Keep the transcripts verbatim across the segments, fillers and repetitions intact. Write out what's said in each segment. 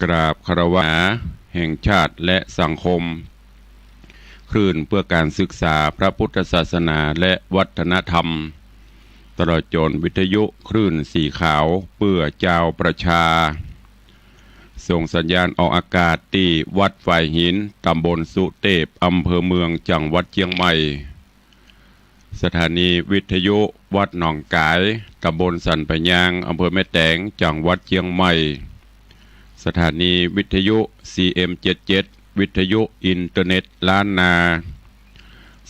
กราบคารวะแห่งชาติและสังคม คลื่นเพื่อการศึกษาพระพุทธศาสนาและวัฒนธรรม ตลอดจ๋นวิทยุคลื่นสีขาวเพื่อจาวประชา ส่งสัญญาณออกอากาศตี้วัดฝายหิน ตำบลสุเตพ อำเภอเมือง จังหวัดเจียงใหม่ สถานีวิทยุวัดหนองก๋าย ตำบลสันป่ายยาง อำเภอแม่แตง จังหวัดเจียงใหม่ สถานีวิทยุ ซีเอ็มเจ็ดเจ็ด วิทยุอินเทอร์เน็ตล้านนา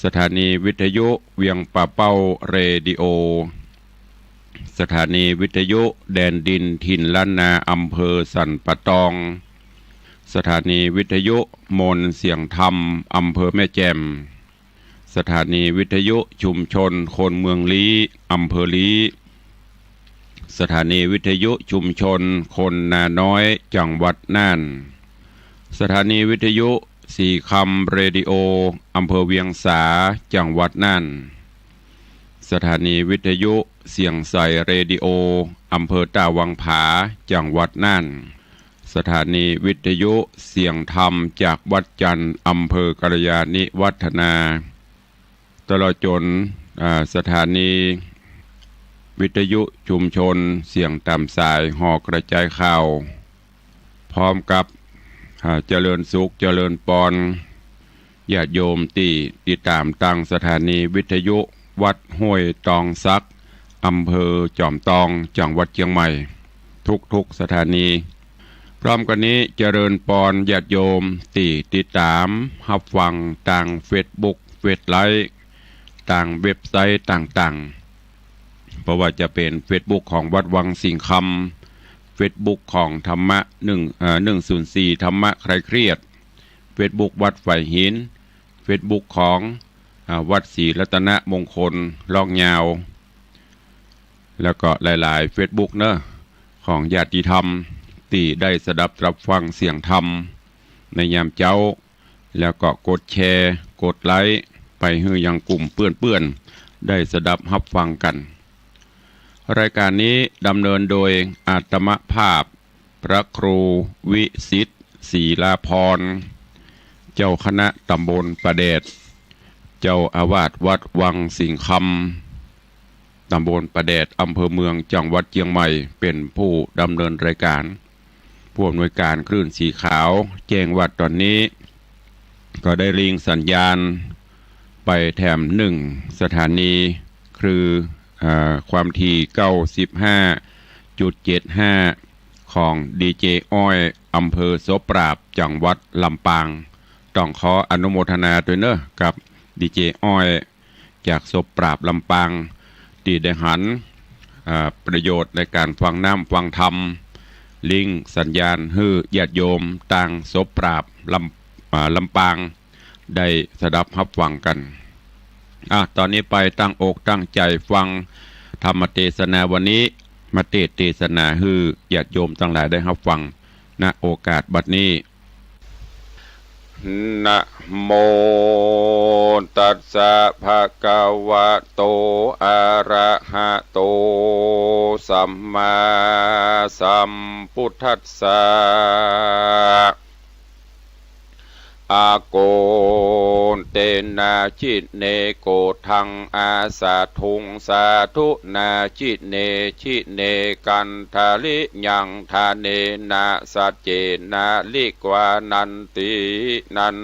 สถานีวิทยุเวียงป่าเป้าเรดิโอ สถานีวิทยุแดนดินถิ่นล้านนา อำเภอสันป่าตอง สถานีวิทยุมนต์เสียงธรรม อำเภอแม่แจ่ม สถานีวิทยุชุมชนคนเมืองลี้ อำเภอลี้ สถานีวิทยุชุมชนคนนาน้อย จังหวัดน่าน สถานีวิทยุสีคำเรดิโอ อำเภอเวียงสา จังหวัดน่าน สถานีวิทยุเสียงใสเรดิโอ อำเภอต้าวังผา จังหวัดน่าน สถานีวิทยุเสียงธรรมจากวัดจันทร์ อำเภอกัลยาณิวัฒนา ตลอดจ๋น อ่า สถานีวิทยุชุมชนเสียงต๋ามสายหอกระจายข่าว พร้อมกับ อ่า เจริญสุขเจริญปอน ญาติโยมตี้ติดต๋ามตางสถานีวิทยุวัดห้วยตองสัก อำเภอจอมตอง จังหวัดเจียงใหม่ ทุกๆ สถานี พร้อมกั๋นนี้เจริญปอนญาติโยมตี้ติดต๋ามฮับฟังตางเฟซบุ๊ก เฟซไลฟ์ ตางเว็บไซต์ต่างๆ บ่ว่าจะเป๋นเฟซบุ๊กของวัดวังสิงห์คำ เฟซบุ๊กของธรรมะหนึ่ง เอ่อ หนึ่งศูนย์สี่ ธรรมะคลายเครียด เฟซบุ๊กวัดฝายหิน เฟซบุ๊กของ อ่า วัดศรีรัตนมงคล ร่องยาว แล้วก็หลายๆ เฟซบุ๊กเนาะ ของญาติธรรมตี้ได้สดับรับฟังเสียงธรรมในยามเจ๊า แล้วก็กดแชร์ กดไลก์ไปหื้อยังกลุ่มเปื้อนๆ ได้สดับฮับฟังกั๋น รายก๋านนี้ดำเนินโดยอาตมาภาพ พระครูวิสิทธิ์ ศรีลาภรณ์ เจ้าคณะตำบลป่าแดด เจ้าอาวาสวัดวังสิงห์คำ ตำบลป่าแดด อำเภอเมือง จังหวัดเจียงใหม่ เป๋นผู้ดำเนินรายก๋าน ผู้อำนวยก๋านคลื่นสีขาว แจ้งว่าต๋อนนี้ก็ได้ลิงก์สัญญาณไปแถมหนึ่งสถานี คือ อ่า ความถี่ เก้าสิบห้าจุดเจ็ดห้า ของดีเจอ้อย อำเภอโสปราบ จังหวัดลำปาง ต้องขออนุโมทนาตวยเนาะ กับดีเจอ้อย จากโสปราบ ลำปาง ตี้ได้หัน อ่า ประโยชน์ในก๋านฟังน้ำฟังธรรม ลิงก์สัญญาณหื้อญาติโยมตางโสปราบ ลำ อ่า ลำปาง ได้สดับฮับฟังกั๋น อ่ะ ต๋อนนี้ไปตั้งอกตั้งใจ๋ฟังธรรมเตสนาวันนี้ มาเตสน์เตสนาหื้อญาติโยมตังหลายได้ฮับฟัง ณ โอกาสบัดนี้ นะโมตัสสะ ภะคะวะโต อะระหะโต สัมมาสัมพุทธัสสะ อาโกเตนะ จิเน โกธัง อาสาธุง สาธุนา จิเน จิเน กันทะลิยัง ทะเนนะ สัจเจนะ ลิกวานันติ นัน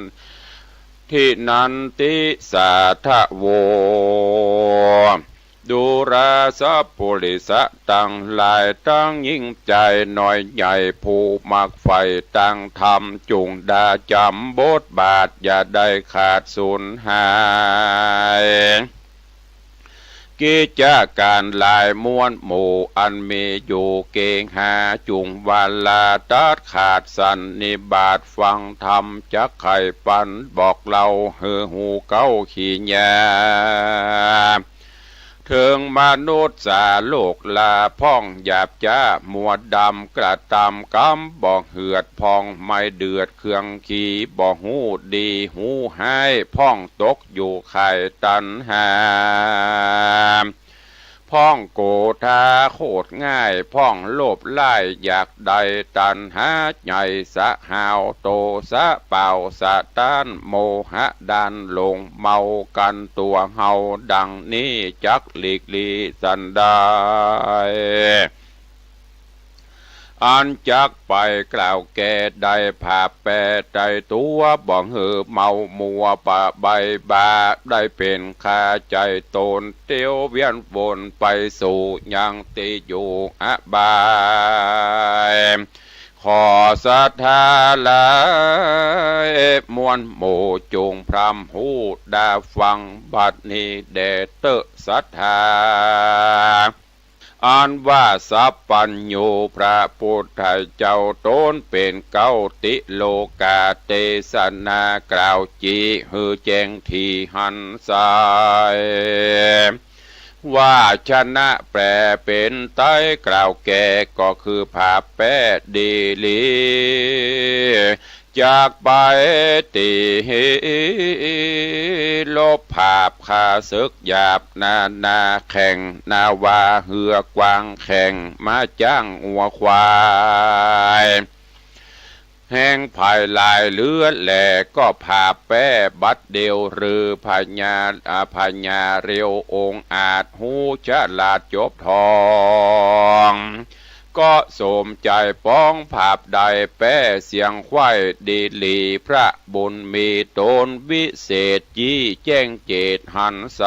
ทินันติ สาทะโว ดูราสัพปุริสะตังหลาย ตังยิ่งใจ๋น้อยใหญ่ ผู้มักใฝ่ตางธรรม จุ่งดาจ๋ำบทบาท อย่าได้ขาดสูญหาย กิจก๋านหลายมวลหมู่ อันมีอยู่เกหา จุ่งวาลาตัดขาดสันนิบาต ฟังธรรมจักไขปันบอกเล่า หื้อฮู้เข้าขีญา เถิงมนุษย์สาโลกลาพ่อง หยาบจ๊ามัวดำ กระตำกำบ่เหือด พ่องไม่เดือดเครื่องขี บ่ฮู้ดีฮู้ฮ้าย พ่องตกอยู่ข่ายตัณหา พ่องโกธาโคตรง่าย พ่องโลภร้ายอยากได้ ตัณหาใหญ่สะหาว โตสะเป่าสะต้าน โมหะดันหลงเมา กั๋นตั๋วเฮา ดังนี้จักหลีกหลีสันใด อันจักไปกล่าวแก่ ได้ผาบแปรไตตั๋ว บ่หื้อเมามัวปะใบบ่า ได้เป๋นคาใจ๋ต๋น เตียวเวียนวนไปสู่ยังตี้อยู่อบาย ขอศรัทธาหลายมวลหมู่ จงพร่ำฮู้ดาฟังบัดนี้แด่เต๊อะศรัทธา อันว่าสัพพัญญูพระปุทธเจ้าต๋นเป๋นเก๊าติโลกา เตสนากล่าวจีหื้อแจ้งถี่หันใส วจนะแปลเป๋นไตยกล่าวแก่ ก็คือผาบแปรดีหลี จักไปตี้ลบผาบข้าศึกหยาบนานาแข่ง นาวาเฮือกว้างแข่ง ม้าจ๊างงัวควาย แฮงผายหลายเหลือแหล่ ก็ผาบแปรบัดเดียว หรือพญา อ่า พญาเร็วองอาจ ฮู้ฉลาดจบทอง ก็สมใจ๋ปองผาบได้แปรเสียงไขว้ดีหลี พระบุญมีต๋นวิเศษจี้แจ้งเจตหันใส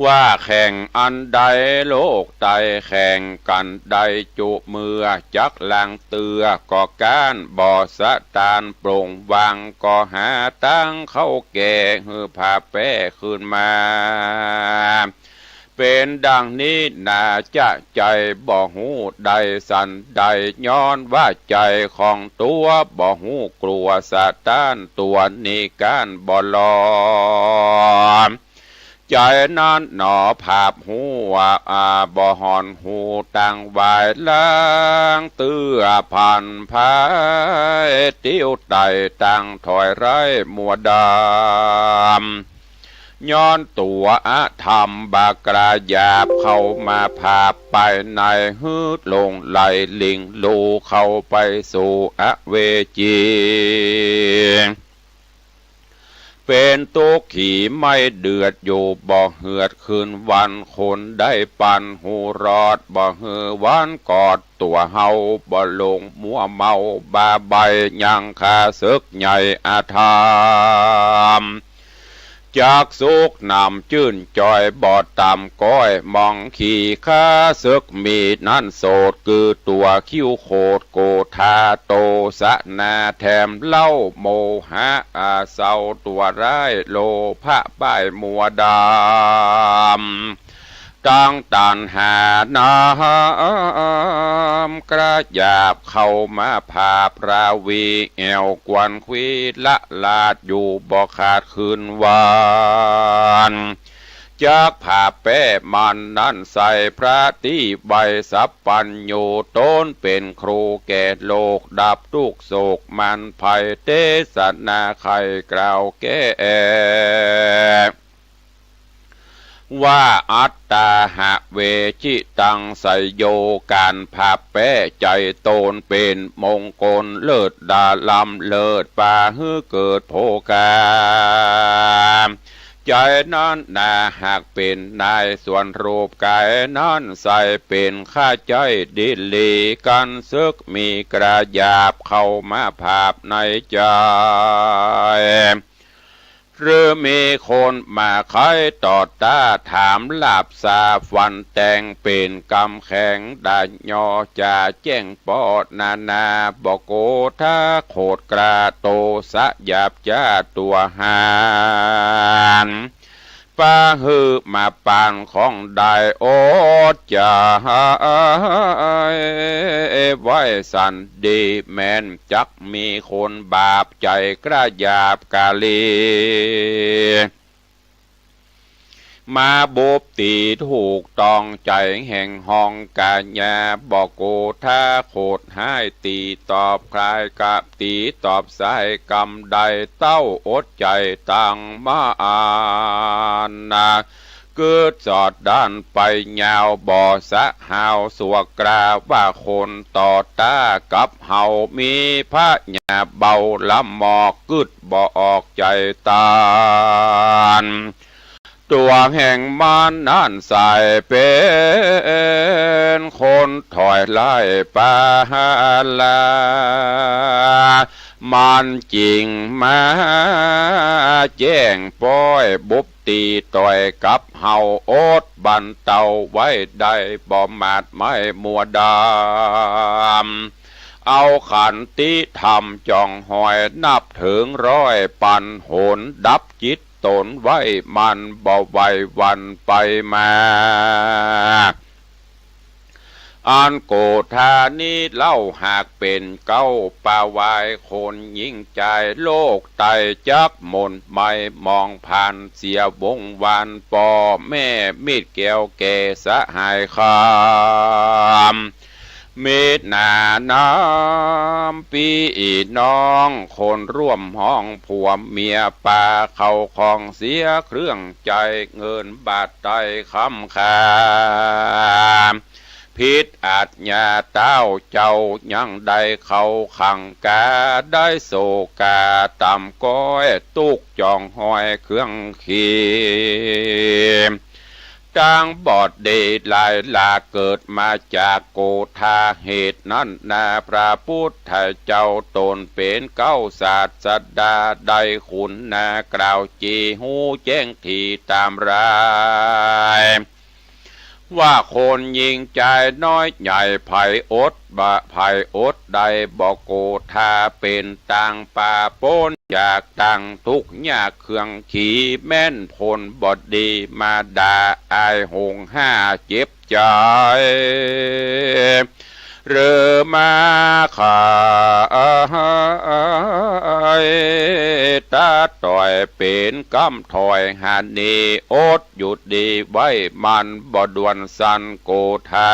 ว่าแข่งอันใดโลกไตแข่งกั๋นได้จุเมื่อ จักลางเตื้อก็ก๊าน บ่สะตานโปร่งวาง ก็หาตางเข้าแก่ หื้อผาบแปรคืนมา เป๋นดังนี้นา จะใจ๋บ่ฮู้ได้สันใด ย้อนว่าใจ๋ของตั๋วบ่ฮู้กลัวสะตานตั๋วนี้ก๊านบ่ลอม ใจ๋นั้นหนอผาบฮู้ว่า อ่า บ่หอนฮู้ตังวาย ลางเตื้อผันผาย เตียวไต่ตังถอยไร้มัวดำ ย้อนตั๋วอธรรมบากล้าหยาบ เข้ามาผาบไปใน หื้อหลงไหลหลิงลู่ เข้าไปสู่อเวจี เป๋นตุ๊กขีไม่เดือดอยู่ บ่เหือดคืนวัน คนได้ปันหูรอด บ่หื้อวันกอดตั๋วเฮา บ่หลงมัวเมาบ้าใบ้ ยังข้าศึกใหญ่อธรรม จักสุขหนำจื้นจอยบ่ต่ำก้อยมองขี่ ข้าศึกมีนั้นโสด คือตั๋วคิ้วโขดโกธา โตสะนาแถมเล่า โมหะอาเศร้าตั๋วร้าย โลภะป้ายมัวดำ ตังตัณหาน้ำกระหยาบ เข้ามาผาบราวี แอ่วกวนควีละลาดอยู่บ่ขาดคืนวัน จักผาบแปรมันนั้นใส่ พระตี้ใบสัพพัญญู ต๋นเป๋นครูแก่โลก ดับทุกข์โศกมันภัย เตสนาใค่กล่าวแก้ ว่าอัตตาหะเวจิตังไสยโย ก๋านผาบแปรใจ๋ต๋นเป๋นมงคลเลิศดาล้ำเลิศ ปาหื้อเกิดโภคา ใจ๋นั้นนาหากเป๋นนาย ส่วนรูปก๋ายนั้นใส่ เป๋นข้าใจ๊ดีหลี กั๋นศึกมีกระหยาบ เข้ามาผาบในใจ๋ หรือมีคนมาไขต่อต้า ถามลาบสาฟันแตง เป๋นกำแข็งดาญอ จะแจ้งปอนานา บ่โกธาโขดกล้า โตสะหยาบจ้าตั๋วหาน ปาหื้อมาปานของได้ อดจะไว้สันดี แม้นจักมีคนบาปใจ๋กระหยาบกะลี มาบุบตี้ถูกต้องใจ๋แห่งห้องกัญญา บ่โกธาโขดฮ้าย ตี้ตอบคลายกับตี้ตอบสายกำใด เต้าอดใจ๋ตังมาอานะ กึ๊ดสอดด้านไปยาว บ่สะหาวสัวกรา ว่าคนต่อต้ากับเฮา มีพญาเบาละหมอก กึ๊ดบ่ออกใจ๋ต้าน ตั๋วแห่งมันนั้นใส่เป๋นคนถอยไล่ปาหาลา มันจึงมาแจ้งป้อยบุบตี้ต่อยกับเฮา อดบรรเตาไว้ได้ บ่หมาดไหม้มัวดำ เอาขันติธรรมจ่องหอย นับเถิงร้อยปันหน ดับจิตต๋นไว้ มันบ่ไหวหวั่นไปมา อันโกธานี้เล่าหากเป๋นเก๊า ปาวายคนหญิงจาย โลกไตจักหม่นไหม้หมองพานเสียวงวาน ป้อแม่มิตรแก้วแก่สหายคำ มิตรหน้าน้ำปี้น้อง คนร่วมห้องผัวเมีย ปาเข้าของเสียเครื่องใจ๊ เงินบาทไตคำคา ผิดอาจญาเต้าเจ้า ยังได้เข้าขังกา ได้โศกาต่ำก้อย ตุ๊กข์จ่องหอยเครื่องขี ตังบอดเดหลายหลาก เกิดมาจากโกธา เหตุนั้นนาพระปุทธเจ้า ต๋นเป๋นเก๊าศาสดา ได้คุณนากล่าวจี ฮู้แจ้งถี่ต๋ามราย ว่าคนหญิงจายน้อยใหญ่ ใผอดบ่ ใผอดได้บ่โกธา เป๋นตางปาป๊นจากตางตุ๊กข์ยากเครื่องขี แม่นผลบ่ดีมาด่าอายหงห้าเจ็บใจ๋ หรือมาขายตาต่อยเป๋นกำถอยหานี อดหยุดดีไว้มันบ่ด่วนสันโกธา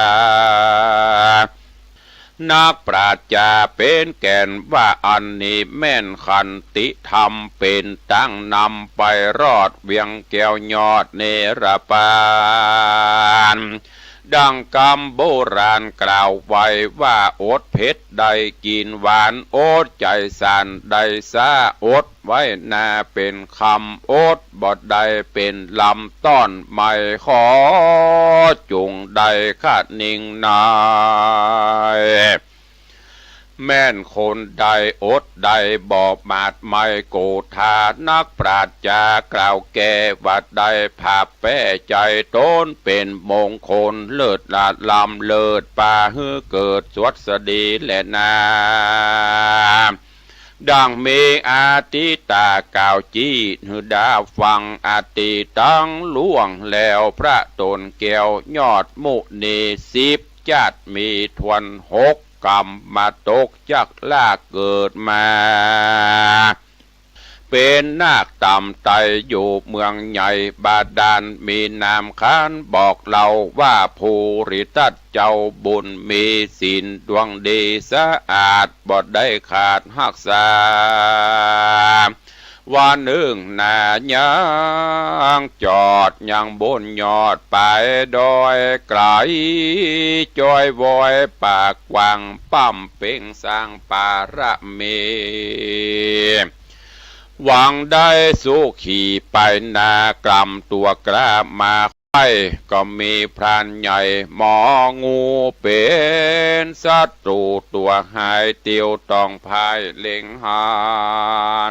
นักปราชญ์จาเป๋นแก่นว่าอันนี้แม่นขันติธรรมเป๋นตางนำไปรอดเวียงแก้วยอดเนรปาน ดังกำโบราณกล่าวไว้ว่า อดเผ็ดได้กิ๋นหวาน อดใจ๋สันได้ซ้า อดไว้นาเป๋นคำ อดบ่ได้เป๋นลำ ต้อนไหม้ขอจุ่งได้คะนิงนาย แม่นคนใดอดได้บ่หมาดไหม้โกธา นักปราชญ์จากล่าวแก้ว่าได้ ผาบแป้ใจ๋ต๋นเป๋นมงคล เลิศละล้ำเลิศปาหื้อเกิดสวัสดีแลนา ดังมีอติตากล่าวจี้หื้อดาฟัง อติตังล่วงแล้วพระต๋นแก้วยอดมุนี สิบจ๊าดมีถ้วนหก กำมาตกจักลากเกิดมา เป๋นนาคต่ำไตอยู่เมืองใหญ่บาดาล มีนามขานบอกเล่าว่า ภูริทัตเจ้าบุญมีศีลดวงดีสะอาด บ่ได้ขาดฮักษา วันนึ่งนายังจอดยังบนยอดปายดอยไก๋ จ้อยวอยปากกว้าง ปั๊มเป๋งสร้างปารมี หวังได้สุขีไปนา กล่ำตั๋วกล้ามาใค่ ก็มีพรานใหญ่หมองู เป๋นศัตรูตั๋วฮ้าย เตียวต้องพ่ายเล็งหั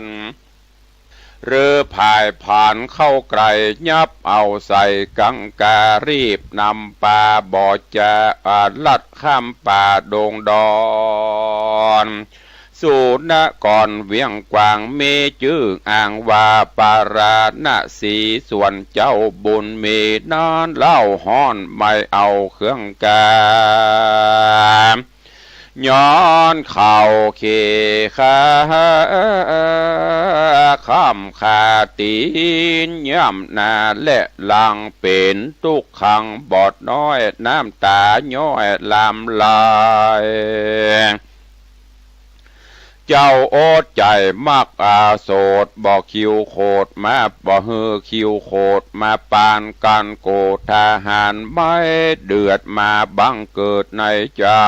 น หรือพ่ายผานเข้าใก้ ยับเอาใส่กังกา รีบนำปา บ่จะอาลัดข้ามป่าดงดอน สุนครเวียงกวาง มีจื้ออ้างว่าปาราณสี ส่วนเจ้าบุญมีนั้นเล่าฮ้อน ไม่เอาเครื่องกา เ ย้อนเข้าเข่ขา ค้ำขาตี๋น ย่ำหน้าและหลัง เป๋นตุ๊กขังบอดน้อย น้ำต๋าย้อยหลั่งไหล เจ้าอดใจ๋มักอาโสด บ่คิวโขดมา บ่หื้อคิวโขดมาปานกั๋น โกฏฐาหารไม้เดือดมาบังเกิดในใจ๋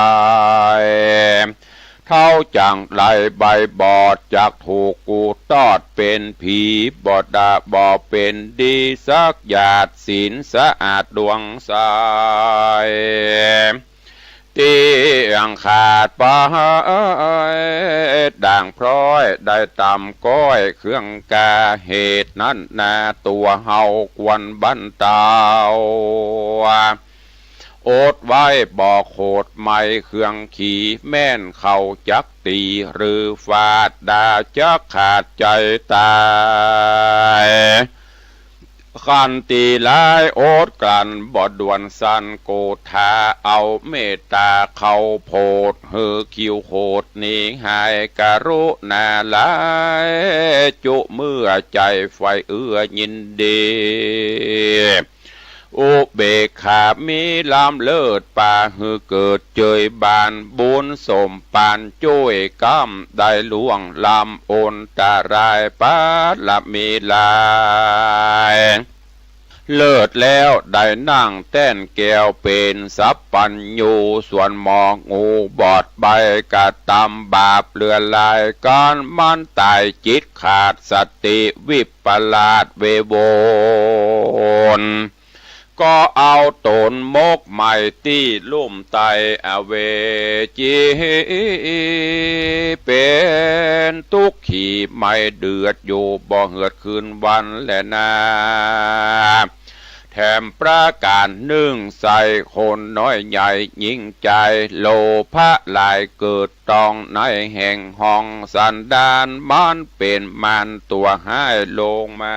เฒ่าจั่งไรใบบอด จักถูกกูตอดเป๋นผี บ่ดาบ่เป๋นดีสักหยาด ศีลสะอาดดวงใส ตี้อังขาดไป ด่างพร้อยได้ต่ำก้อย เครื่องกา เหตุนั้นนาตั๋วเฮาควรบรรเตา อดไว้บ่โขดไม้เครื่องขี แม่นเขาจักตี๋หรือฟาด ดาจักขาดใจ๋ต๋าย คันตี๋ร้ายอดกลั้นบ่ด่วนสัน โกฏฐาเอาเมตต๋าเข้าโผด หื้อคิวโขดหนีหาย กรุณาหลาย จุเมื่อใจ๋ใฝ่เอื้อยินดี อุเบกขามีล้ำเลิศ ปาหื้อเกิดเจยบาน บุญสมปานจ้วยก้ำ ได้ล่วงล้ำอนตราย ปารมีหลาย เลิศแล้วได้นั่งแต้นแก้ว เป๋นสัพพัญญู ส่วนหมองูบอดใบ้ กระตำบาปเหลือหลาย ก๋านมันต๋ายจิตขาดสติ วิปลาสเววน ก็เอาต๋นหมกไหม้ตี้ลุ่มใต้อเวจี เป๋นตุ๊กขีไหม้เดือดอยู่ บ่เหือดคืนวันแลนา แถมประก๋านนึ่งใส่คนน้อยใหญ่ยิ่งใจ๋ โลภะหลายเกิดต้องในแห่งห้อง สันดานมันเป๋นมารตั๋วฮ้ายลงมา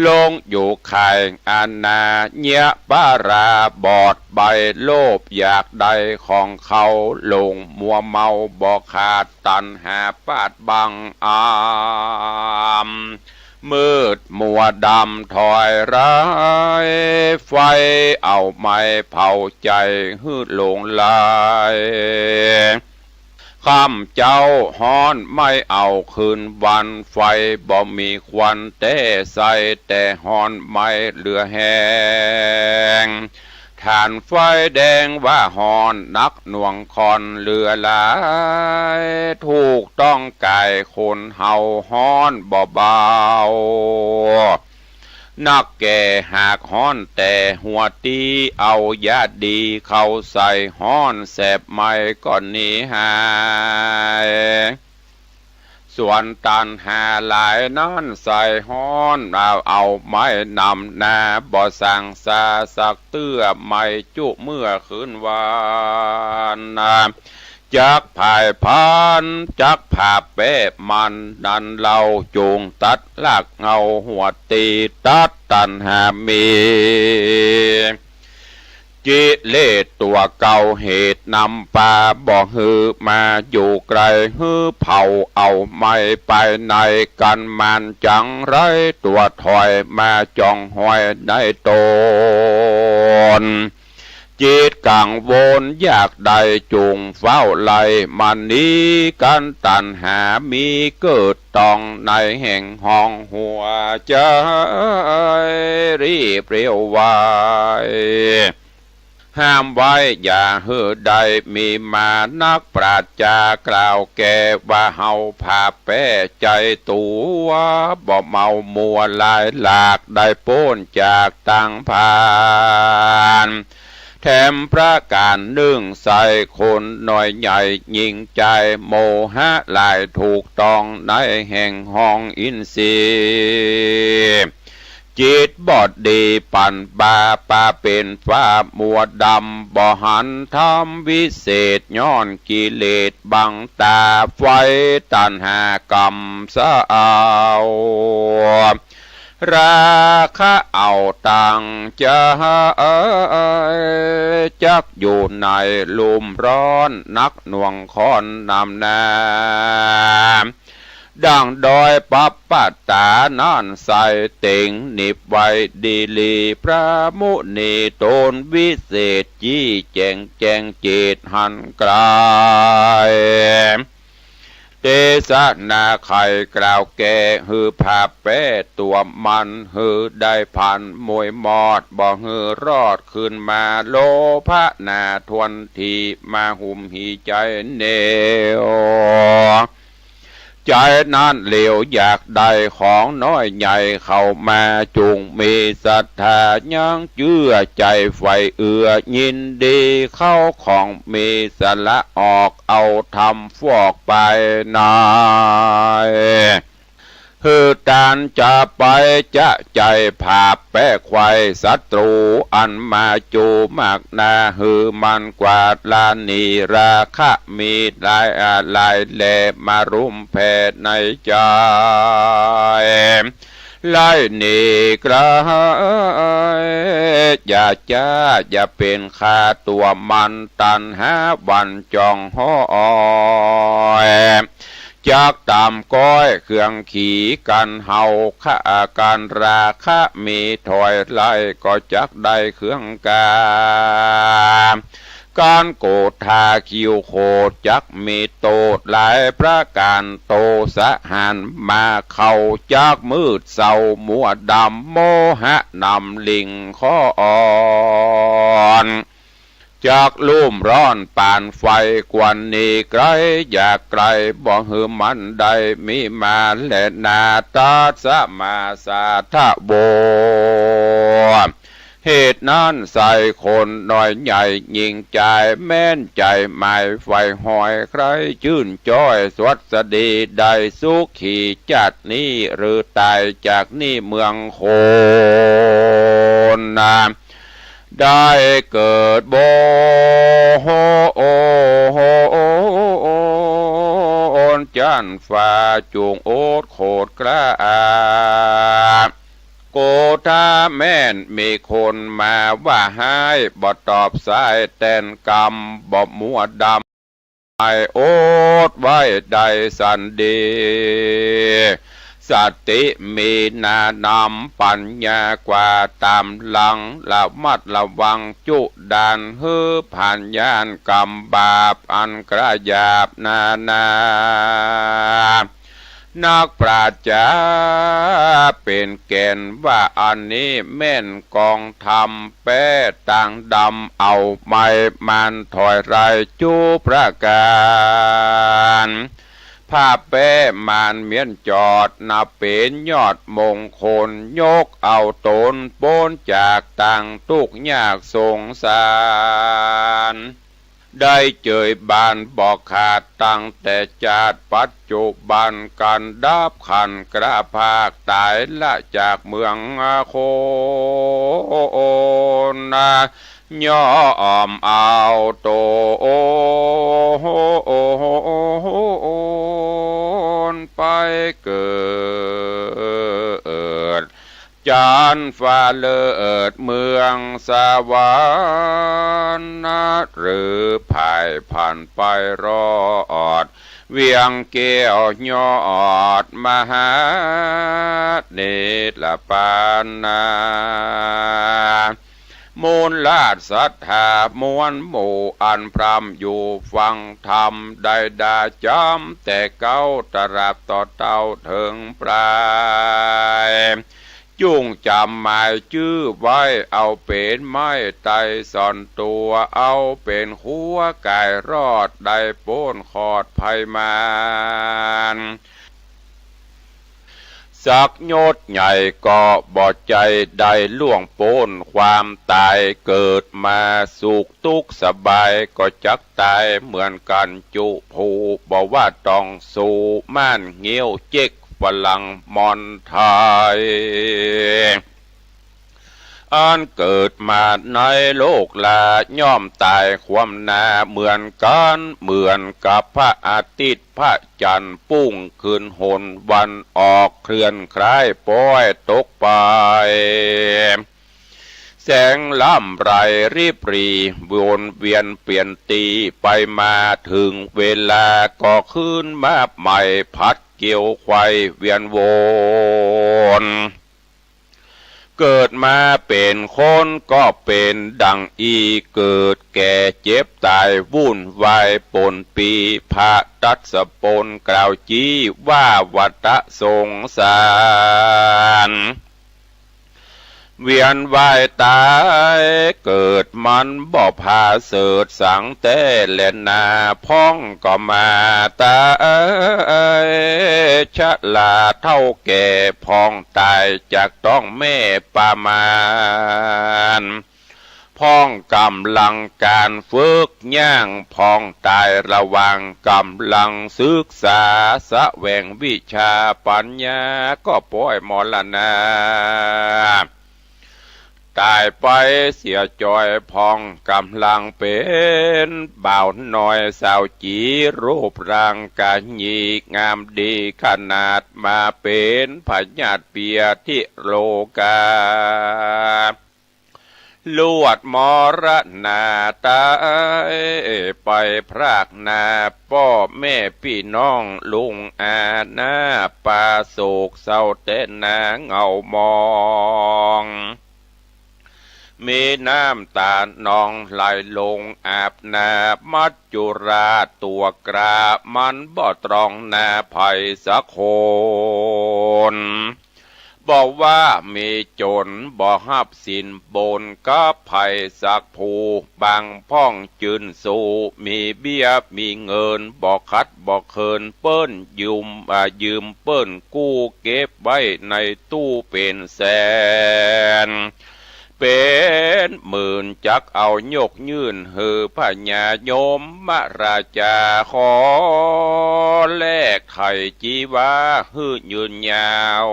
ลงอยู่ข่ายอนาเยียะปาราบอดใบ้ โลภอยากได้ของเขา หลงมัวเมาบ่ขาด ตัณหาปาดบังอำ มืดมัวดำถอยร้าย ไฟเอาไหม้เผาใจ๋หื้อหลงไหล ค่ำเจ๊าฮ้อนไม่เอาคืนวัน ไฟบ่มีควันแต๊ใส แต่ฮ้อนไหม้เหลือแฮง ถ่านไฟแดงว่าฮ้อนนักหน่วงข้อนเหลือหลาย ถูกต้องก๋ายคนเฮาฮ้อนบ่เบา นักแก่หากฮ้อนแต่หัวตี้ เอายาดีเข้าใส่ฮ้อนแสบไหม้ก็หนีหาย ส่วนตัณหาหลายนั้นใส่ฮ้อน เอา เอาไหม้นำหน้า บ่สั่งซาสักเตื้อ ไหม้จุเมื่อคืนวัน จักผายพาน จักผาแป๊มัน นั้นเล่าจุ่งตัดรากเหง้าหัวตี้ ตัดตัณหามี กิเลสตั๋วเก่าเหตุนำปา บ่หื้อมาอยู่ใก้ หื้อเผาเอาไหม้ไปใน กั๋นมันจังไรตั๋วถอยมาจ้องห้อยในต๋น จิตกังวลอยากได้จุ่งเฝ้าไล่มันหนีกั๋น ตัณหามีเกิดต้องในแห่งห้องหัวใจ๋ รีบเร็วไว ห้ามไว้อย่าหื้อได้มีมา นักปราชญ์กล่าวแก่ว่า เฮาผาแป๊ใจ๋ตั๋ว บ่เมามัวหลายหลาก ได้ป๊นจากตังผาน แถมประก๋านนึ่งใส่คนน้อยใหญ่ยิ่งใจ๋ โมหะหลายถูกต้องในแห่งห้องอินทรีย์ จิตบอดดีปันบาปาเป๋นฟ้ามัวดำ บ่หันธรรมวิเศษ ย้อนกิเลสบังต๋า ไฟตัณหากำเซา ราคะเอาตังใจ จักอยู่ในลุ่มร้อนหนักหน่วงข้อนำหน้า ดั่งดอยปัปปะตานั้นใสเต็งหนิบไว้ดีหลี พระมุนีตนวิเศษ จี้แจ๋งแจ้งเจตหันไกล เตสนาไขกล่าวแก้ หื้อผ้าแป้ตั๋วมัน หื้อได้ผันมวยมอด บ่หื้อรอดคืนมา โลภะหนาทวนที มาหุ้มหีใจ๋แน่ว ใจ๋นั้นเหลียวอยากได้ของน้อยใหญ่เข้ามา จุ่งมีศรัทธายังเจื้อใจ๋ใฝ่เอื้อ ยินดีเข้าของมี สละออกเอาธรรมฟอกไปใน หื้อตานจะไปจะใจ๋ผาบแป๊ไขว่ศัตรู๋ อันมาจูมากหนา หื้อมันกวาดละหนี ราคะมีหลายอาหลายแล มารุมแผ่ในใจ๋ ไล่หนีไกล อย่าจ้าอย่าเป๋น ฆ่าตั๋วมัน ตัณหาหวั่นจ้องห้อย จักต๋ามก้อยเครื่องขี กั๋นเฮาฆ่ากั๋น ราคะมีถอยไล่ ก็จักได้เครื่องกา ก๋านโกธาคิวโขด จักมีโต้ษหลายประก๋าน โตสะหันมาเข้า จักมืดเศร้ามัวดำ โมหะนำลิ่งข้ออ่อน จักลุ่มร้อนปานไฟ ควรหนีไกลอย่าใก้ บ่หื้อมันได้มีมาแลนา ตัสมาสาทะโว เหตุนั้นใส่คนน้อยใหญ่ยิ่งใจ๋ แม้นใจ๋หมายใฝ่ห้อย ใคร่จื้นจ้อยสวัสดี ได้สุขีจาตินี้ หรือต๋ายจากนี้เมืองคนนา ได้เกิดบนจั๊นฟ้า จุ่งอดโขดกล้า โกธาแม้นมีคนมาว่าฮ้าย บ่ตอบสายแตนกำ บ่มัวดำ อดไว้ได้สันดี สติมีหนานำ ปัญญากว่าต๋ามหลัง ระมัดระวังจุด่าน หื้อผ่านย่านกรรมบาป อันกล้าหยาบนานา นักปราชญ์จาเป๋นแก่นว่า อันนี้แม่นกองธรรม แป๊ต่างดำเอาไม้ มานถอยไล่จุประก๋าน ผ้าแป้มานเมี้ยนจอด นับเป๋นยอดมงคล ยกเอาต๋นป๊นจากต่างตุ๊กข์ยากสงสาร ได้เจยบานบ่ขาด ตั้งแต่จาติปัจจุบัน กั๋นดับขันกล้าภาค ต๋ายละจากเมืองคนนา ย่อมเอาต๋นไปเกิด จั๊นฟ้าเลิศเมืองสวรรค์ หรือผ่ายผ่านไปรอด เวียงแก้วยอดมหาเนรปานนา มูลราชศรัทธามวลหมู่ อันพร่ำอยู่ฟังธรรม ได้ด่าจำแต่เก๊า ตราบต่อเต้าเถิงปลาย จุ่งจ๋ำหมายจื้อไว้ เอาเป๋นไม้ไตรสรรค์ตั๋ว เอาเป๋นคั้วก๋ายรอด ได้ป๊นขอดภัยมาร สักยศใหญ่ก็บ่ใจ้ได้ล่วงป๊นความต๋าย เกิดมาสุขตุ๊กข์สบาย ก็จักต๋ายเหมือนกั๋นจุผู้ บ่ว่าต้องสู้ม่านงิ้ว เจ๊ก ฝรั่ง มอญ ไทย อันเกิดมาในโลกลา ย่อมต๋ายคว่ำหน้าเหมือนกั๋น เหมือนกับพระอาทิตย์พระจันทร์ปุ้งขึ้นหน วันออกเคลื่อนคล้ายป๊อยตกไป แสงลำไรริบหรี่ วนเวียนเปลี่ยนตี้ไปมา เถิงเวลาก็คืนมาใหม่ ผัดเกวียวไขว่เวียนวน เกิดมาเป๋นคนก็เป๋นดังอี้ เกิดแก่เจ็บต๋ายวุ่นวายปนปี้ พระทศพลกล่าวจี๊ว่า วัฏสงสาร เวียนว่ายต๋ายเกิดมันบ่ผาเสริฐสังแต๊แลนา พ่องก็มาต๋ายชราเฒ่าแก่ พ่องต๋ายจากต๊องแม่ปามาร พ่องก๋ำลังก๋านฝึกย่าง พ่องต๋ายระหว่างก๋ำลังศึกษา แสวงวิชาปัญญา ก็ป๊อยมรณาต๋ายไปเสียจ้อย พ่องก๋ำลังเป๋นบ่าวน้อยสาวจี๋ รูปร่างกะหยี่งามดีขนาด มาเป๋นพยาธิเปียธิโรคา ลวดมรณาต๋ายไปพรากหน้า ป้อแม่ปี้น้องลุงอาน้า ปาโศกเศร้าแต๊นาเหงามอง มีน้ำต๋านองไหลลงอาบหน้า มัจจุราชตั๋วกล้า มันบ่ตรองหน้าใผสักคน บ่ว่ามีจนบ่ฮับสินบนกับใผสักผู้ บางพ่องจื้นสู้มีเบี้ยมีเงิน บ่ขัดบ่เขินเปิ้น ยืม อ่า ยืมเปิ้นกู้เก็บไว้ในตู้เป๋นแสน เป๋นหมื่น จักเอายกยื่นหื้อพญายมราชา ขอแลกไถ่จีวาหื้อยืนยาว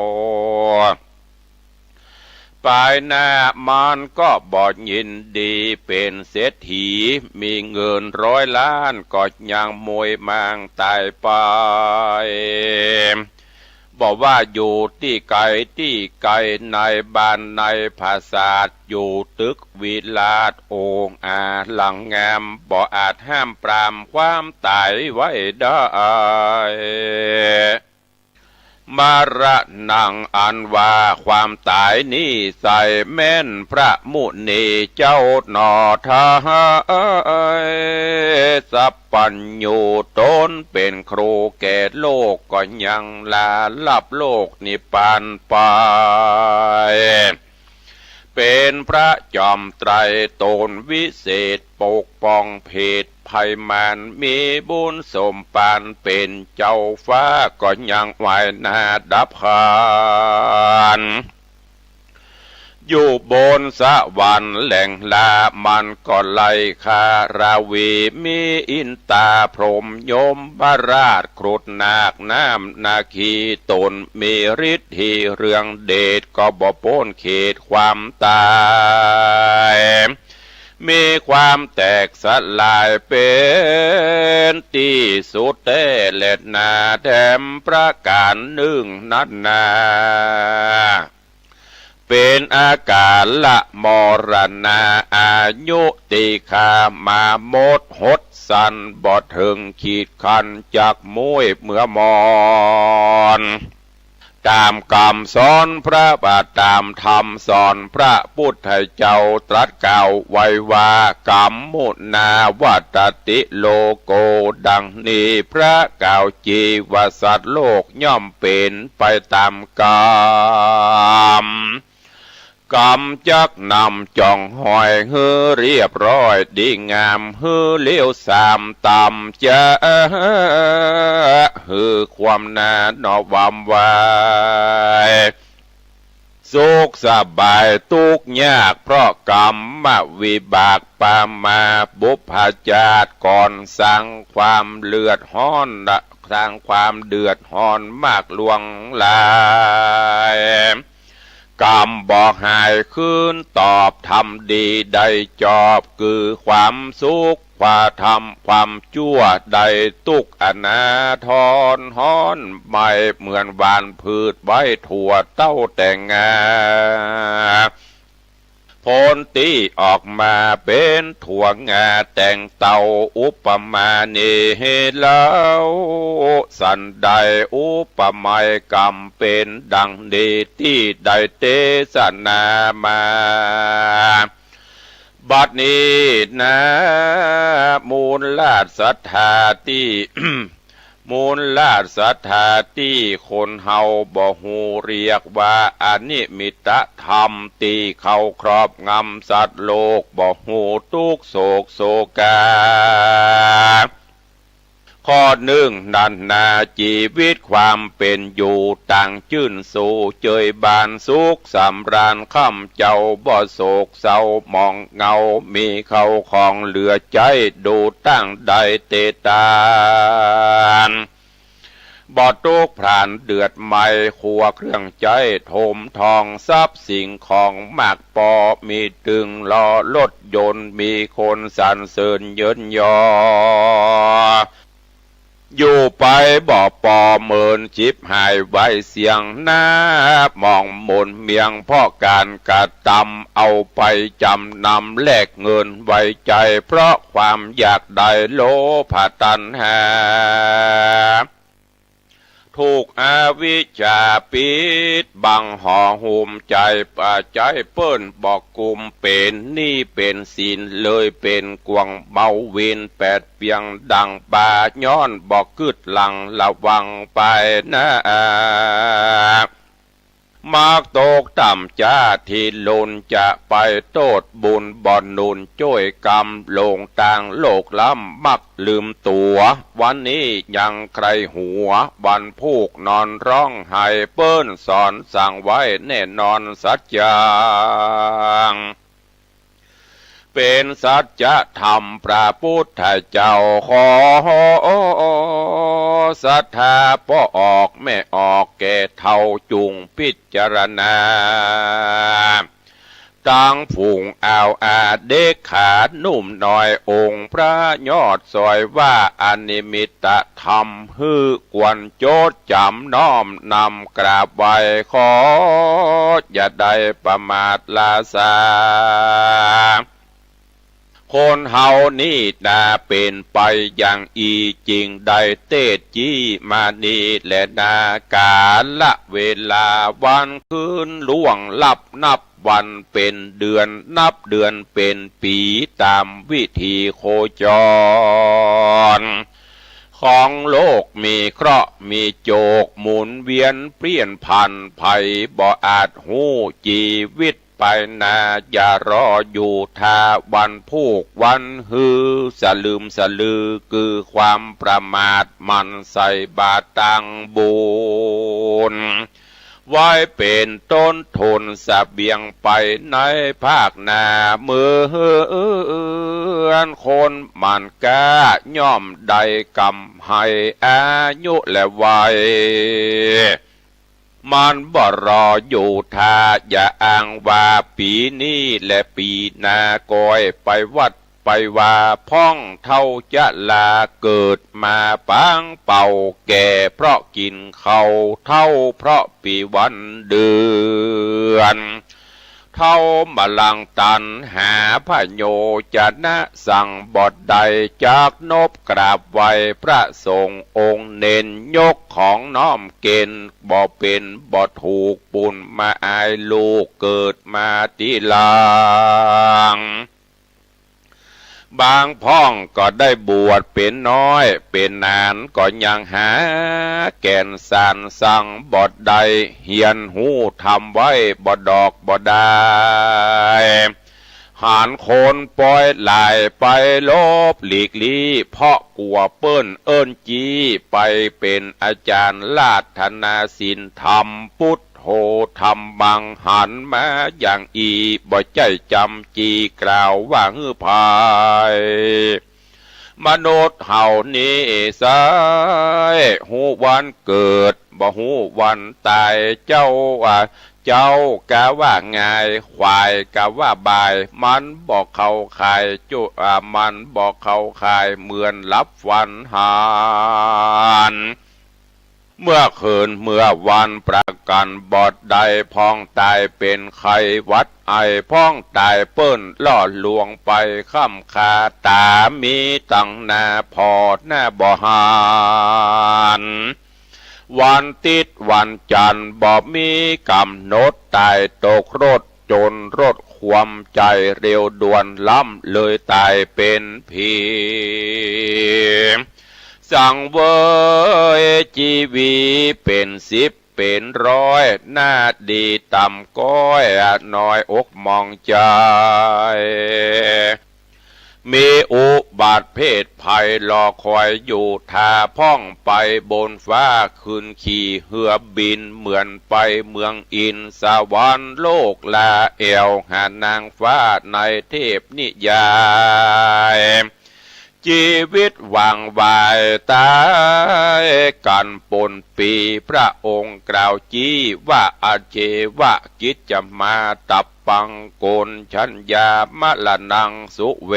ปายหน้ามันก็บ่ยินดีเป๋นเศรษฐี มีเงินร้อยล้านก็ยังมวยหมางต๋ายไป บ่ว่าอยู่ตี้ใกล้ตี้ไก๋ ในบ้านในผาสาท อยู่ตึกวิราชองอาจหลังงาม บ่อาจห้ามปรามความต๋ายไว้ได้ มรณัง อันว่าความต๋ายนี้ใส่ แม่นพระมุนีเจ้าหนอไท้ สัพพัญญู ต๋นเป๋นครูแก่โลก ก็ยังลาลับโลกนิพพานไป เป๋นพระจอมไตร ต๋นวิเศษปกป้องเพศภัยมาร มีบุญสมปานเป๋นเจ้าฟ้า ก็ยังไหว้หน้าดับขัน อยู่บนสวรรค์แหล่งลามันก็ไล่คาราวี มีอินตาพรหมยมราชครุฑนาคน้ำนาคี ต๋นมีฤทธีเรืองเดช ก็บ่ป๊นเขตความต๋าย มีความแตกสลายเป๋นตี้สุดแต๊แลนา แถมประก๋านนึ่งนั้นนา เป๋นอากาละมรณา อายุติคามาหมดหดสั้น บ่เถิงขีดคันจักมุ้ยเมื่อมอน ต๋ามกำสอนพระบาท ต๋ามธรรมสอนพระปุทธเจ้า ตรัสกล่าวไว้ว่า กัมมุนาวัตติโลโก ดังนี้พระกล่าวจีว่าสัตว์โลกย่อมเป๋นไปต๋ามกำ กำจักนำจ่องห้อยหื้อเรียบร้อยดีงาม หื้อเลวสามต่ำจะหื้อความนาหนอวามวาย สุขสบายตุ๊กข์ยากเพราะกรรมวิบากปามา บุพชาติก่อนสร้างความเดือดฮ้อน สร้างความเดือดฮ้อนมากหลวงหลาย กรรมบ่หายคืนตอบ ทำดีได้จอบ คือความสุข ความทำความจั่ว ได้ตุ๊กข์อนาทรฮ้อน ไหม้เหมือนหว่านพืชไว้ ถั่วเต้าแตงงา ผลตี้ออกมาเป๋นถั่วงาแตงเต้า อุปมานี้เล่า สันใดอุปไมยกรรมเป๋นดังนี้ ตี้ได้เตสนามา บัดนี้นา มูลราชศรัทธาตี้ มูลราชศรัทธาตี้คนเฮาบ่ฮู้ เรียกว่าอนิมิตธรรม ตี้เข้าครอบงำสัตว์โลก บ่ฮู้ตุ๊กข์โศกโศกา ข้อนึ่งนั้นนา จีวิตความเป๋นอยู่ ตั้งจื้นสู้เจยบานสุขสำราญ ค่ำเจ้าบ่โศกเศร้าหมองเหงา มีเข้าของเหลือใจ๊ ดูตั้งได้เตตาน บ่ตุ๊กข์พรานเดือดไหม้ ครัวเครื่องใจ๊ถมทอง ทรัพย์สิ่งของมากปอ มีตึงล้อรถยนต์ มีคนสรรเสริญเยินยอ อยู่ไปบ่ปอ เมินฉิบหายไว้เสี้ยงนา หมองหมนเมียง เพราะก๋านกระตำ เอาไปจ๋ำนำแลกเงินไว้ใจ๊ เพราะความอยากได้ โลภะตัณหา ถูกอวิชชาปิดบังห่อหุ้มใจ๊ ปะใจ๊เปิ้นบ่กุม เป๋นหนี้เป๋นสิน เลยเป๋นกวางเบาวิน แปดเปียงดั่งปลา ย้อนบ่กึ๊ดหลังระวังไปนา มักตกต่ำจ๊า ตี้ลุนจะไปโต้ษบุญ บ่หนุนจ้วยกรรม หลงตางโลกล้ำ มักลืมตั๋ว วันนี้ยังใคร่หัว วันพูกนอนฮ้องไห้ เปิ้นสอนสั่งไว้แน่นอนสัจจัง เป๋นสัจธรรมพระปุทธเจ้า ขอศรัทธาป้อออกแม่ออก แก่เฒ่าจุ่งพิจารณา ตังฝูงอ่าวอาเด็กขาหนุ่มน้อย องค์พระยอดสอยว่า อนิมิตธรรมหื้อควรจดจ๋ำ น้อมนำกราบไหว้ ขออย่าได้ประมาทลาซา คนเฮานี้นา เป๋นไปอย่างอี้ จึงได้เตสน์จี้มานี้แลนา ก๋าละเวลาวันคืนล่วงลับ นับวันเป๋นเดือน นับเดือนเป๋นปี๋ ต๋ามวิถีโคจร ของโลกมีเคราะห์มีโจก หมุนเวียนเปลี่ยนผัน ใผบ่อาจฮู้จีวิต ไปนา อย่ารออยู่ถ้าวันพูกวันหื้อ สลึมสลือคือความประมาท หมั่นใส่บาตรตังบุญ ไว้เป๋นต้นทุนเสบียงไปในภาคหน้า เหมือนคนหมั่นกล้า ย่อมได้กำไรอายุและวัย มันบ่รออยู่ถ้า อย่าอ้างว่าปี๋นี้และปี๋หน้า ก้อยไปวัดไปวา พ่องเฒ่าจะลา เกิดมาปางเป่า แก่เพราะกิ๋นข้าว เฒ่าเพราะปี๋วันเดือน เฒ่ามาลังตัณหา พโยจะนะสั่งบ่ได้ จักนบกราบไหว้พระสงฆ์องค์เน้น ยกของน้อมเก๋ณฑ์ บ่เป๋นบ่ถูก ปูนมาอายลูกเกิดมาตี้หลัง บางพ่องก็ได้บวชเป๋นน้อยเป๋นนาน ก็ยังหาแก่นสารสั่งบ่ได้ เฮียนฮู้ธรรมไว้บ่ดอกบ่ดาย หานคนปอยหลายไปหลบหลีกลี้ เพราะกั๋วเปิ้นเอิ้นจี้ ไปเป๋นอาจ๋ารย์ราธนาศีลธรรม พุทโธธัมมัง หันมาอย่างอี้ บ่ใจ้จ๋ำจี้กล่าวว่าหื้อภัย มนุษย์เฮานี้ใส้ ฮู้วันเกิด บ่ฮู้วันต๋าย เจ้าว่า เจ๊ากาว่าง่าย ขวายกาว่าบ่าย มันบ่เข้าข่ายจุ อ่า มันบ่เข้าข่ายเหมือนหลับฝันหัน เมื่อคืนเมื่อวันประกันบ่ได้ พ่องต๋ายเป๋นไข้หวัดไอ พ่องต๋ายเปิ้นล่อลวงไป ค่ำคาต๋ามีตังหน้าผ่อหน้าบ่หัน วันติ๊ดวันจันทร์บ่มีก๋ำหนด ต๋ายตกรถจ๋นรถคว่ำ ใจ๋เร็วด่วนล้ำเลยต๋ายเป๋นผี สังเวยจีวีเป๋นสิบเป๋นร้อย หน้าดีต่ำก้อย น้อยอกหมองใจ๋ มีอุบัติเพศภัยรอคอยอยู่ ถ้าพ่องไปบนฟ้า ขึ้นขี่เฮือบินเหมือนไปเมืองอิน สวรรค์โลกลาแอ่ว หานางฟ้าในเทพนิยาย จีวิตหว่างไวต๋ายกั๋นปนปี พระองค์กล่าวจี้ว่า อาเจวะกิจจมา ตัปปัง โกณฑัญญา มรณัง สุเว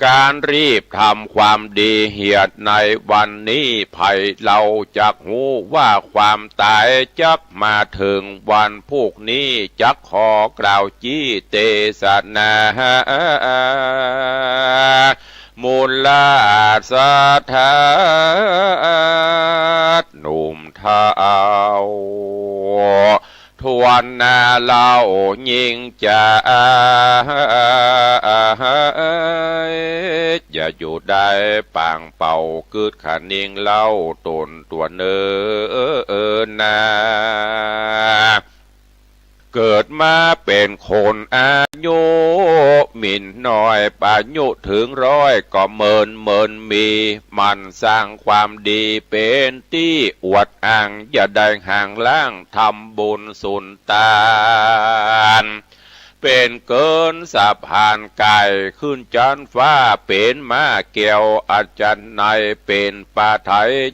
ก๋านรีบทำความดีเหียดในวันนี้ ใผเล่าจักฮู้ว่าความต๋ายจักมาเถิงวันพูกนี้ จักขอกล่าวจี้เตสนา มูลาสถา หนุ่มเฒ่า ทวนหน้าเล่ายิ่งจะอย่าอยู่ได้ปางเป่า กึ๊ดคะนิงเล่าต๋นตั๋วเน่อนา เกิดมาเป๋นคนอายุหมิ่นน้อย อายุเถิงร้อยก็เมินเมินมี หมั่นสร้างความดีเป๋นตี้อวดอ้าง อย่าได้ห่างล้างทำบุญสุนตาน เป๋นเกินสะพานก๋ายขึ้นจั๊นฟ้า เป๋นม้าแก้วอัศนัย เป๋นปาไถ